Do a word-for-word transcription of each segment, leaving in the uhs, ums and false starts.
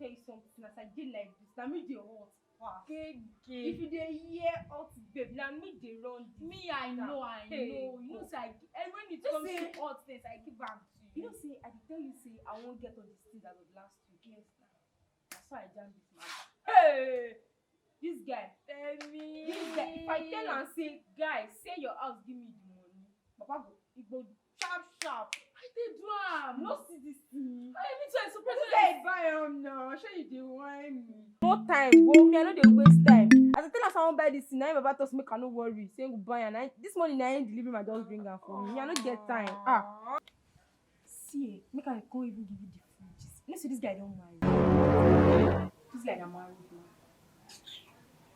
Tell you something, as I dey like this, na me dey hot pass. If you dey hear hot babe, na me dey run this. Me, I know, I know. You know say I, eh, when it comes to hot things, I give am to you. You know say I dey tell you say I wan get all these things as of last week. Yes, na. Na so I jam this man. Hey! This guy. Tell me. This guy. If I tell am say, guy, sell your house, give me the money, Papa go, he go sharp sharp. I dey do am. No see this thing. I need to surprise. This guy buy am now. Shey you dey whine me? No time, go. Me, I no dey waste time. As I tell am say I wan buy this thing, na him Baba talk say make I no worry. Say go buy am. Na this morning, na him delivery man just bring am for me. Me, I no get time. Ah. See, eh, make I come even give you the full gist. You know say this guy don marry. This guy na married man.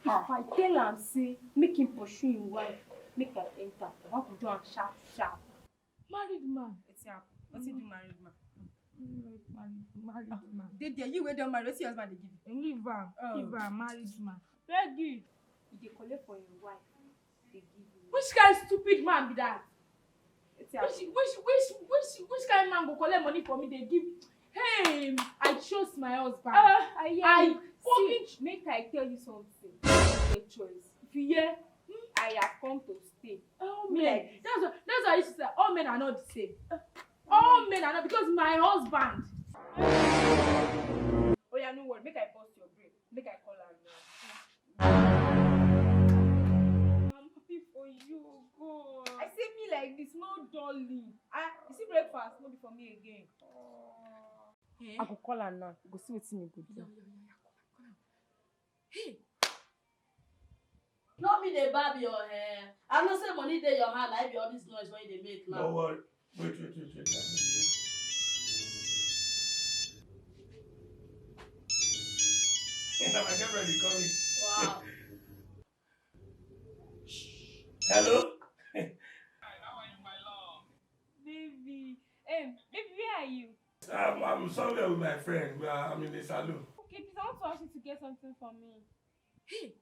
If I tell am say make him pursue him wife, make I enter, I want to do am sharp sharp. Married man. Wetin happen? Wetin do married man? Married man. Married man. Dey there, you wey don marry, wetin your husband dey give you? Leave am. Oh. Leave am, married man. Peggy. He dey collect for him wife, dey give you. Which kind stupid man be that? Wetin happen? Which kind man go collect money for me, dey give? Hey, I trust my husband. Ah, I hear you. See, make I tell you something. You no get choice. If you hear, hmm, I have come to stay. All men. That's why, that's why I used to say all men are not the same. All men are not, because my husband. Oh yeah, no worry. Make I burst your brain. Make I call am now. I'm happy for you, oh God. I say me like this, no darling. Ah, you see breakfast, no be for me again. Eh? I go call am now. You go see wetin you go do. Yeah, yeah, yeah, yeah. Call am, call am. Hey! No be dey barb your hair. I know say money dey your hand, na be all this noise wey you dey make now. No worry. Wait, wait, wait, wait. My girlfriend is coming. Wow. Hello? Baby. Em, baby, where are you? I'm, I'm somewhere with my friend. We are, I'm in the salon. Okay, please, I want to ask you to get something for me. Hey!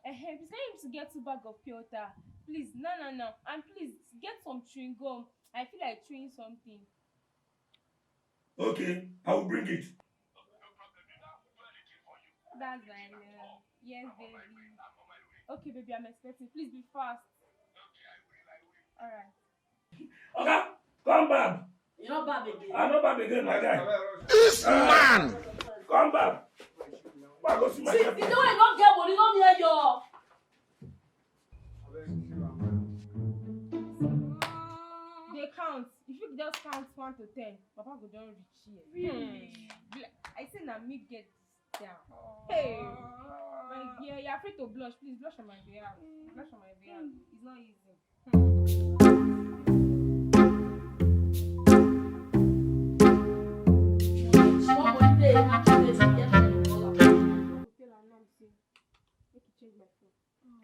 Eh, eh, please, can you to get two bag of pure water? Please, no, no, no. And please, get some chewing gum. I feel like chewing something. Okay, I will bring it. That's my love. Yes, baby. Okay, baby, I'm expecting. Please be fast. All right. Oga, come back. You no barb again. I no barb again, my guy. This man. Come back. Why go see my girlfriend? See, the way you no get money, no near your. Dey count. If you just count one to ten, Papa go don reach here. Really? Hmm. I say na me get this down. Hey, my dear, you are free to blush. Please blush on my behalf. Blush on my behalf. It's not easy. Hmm. Small money dey, you dey get money. Tell am now say make you change my phone.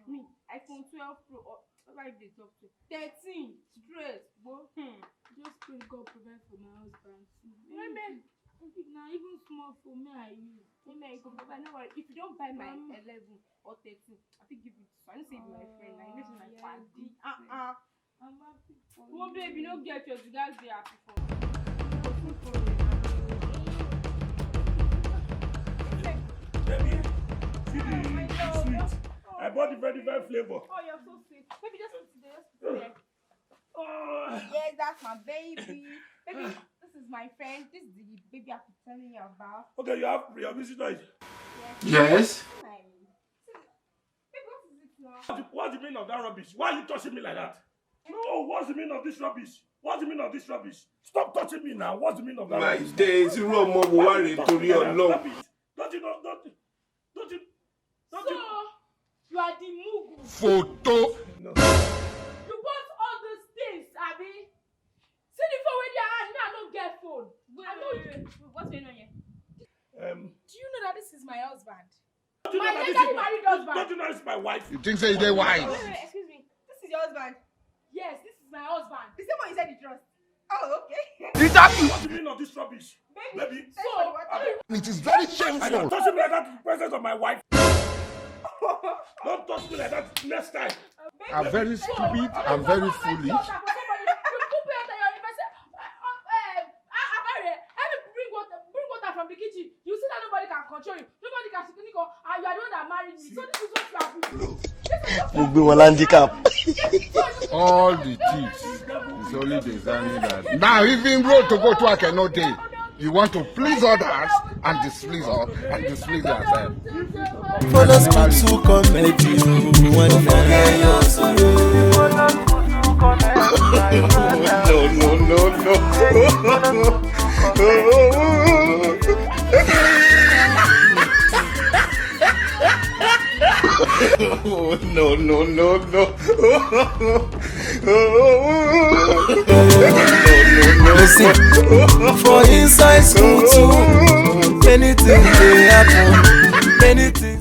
Me, iPhone twelve Pro, or why you dey talk to? Thirteen straight, bo. Hmm. Just pray God provide for my husband. Amen. Na even small phone me I use. Amen. You go buy, no worry. If you don buy my eleven or thirteen, I fit give you this one. I know say you be my friend. Na you know say my party. Uh-uh. I'm happy for you. Come on, baby, no get yours. You guys dey happy for me. Baby, see the sweet. I bought the very, very flavor. Oh, you're so sweet. Baby, just sit there. Just sit there. Oh. Yes, that's my baby. Baby, this is my friend. This is the baby I've been telling you about. Okay, you have your visitor. Yes. Yes. Hi. Baby, what is it now? What do, what do you mean of that rubbish? Why are you touching me like that? No, what's the meaning of this rubbish? What's the meaning of this rubbish? Stop touching me now. What's the meaning of that rubbish? My days, irú ọmọ wo wá rèé torí Ọlọ́run? Don't you know? Don't, don't you? Don't you? So, you are the mugu. Photo. No. You bought all those things, abi? See the phone wey dey hand, me I no get phone. Wait, I no wait, wait, wait. What's going on here? Um, do you know that this is my husband? Don't you know that this is my, don't you know this is my wife? You think say you dey wise? Wait, wait, excuse me. This is your husband? Yes, this is my husband. The same one you said you trust. Oh, okay. Is that you? What do you mean of this rubbish? Baby, baby. Thanks for the water. It is very shameful. And you're touching me like that in the presence of my wife. Don't touch me like that next time. Baby, I'm very stupid. I'm very foolish. You put me under your investment. Uh, uh, uh, uh, uh, Control you. Nobody can secretly call, and you are the one that married me. So this is what you have been doing. This is what you Gbogbo wọn handicap. All the thieves is only designing that. Now even road to go to I cannot day. You want to please others and displease us and displease yourself. Follow school to comedy. One No, no, no, no. Oh, no, no, no, no. Listen, for inside school too, anything dey happen, anything.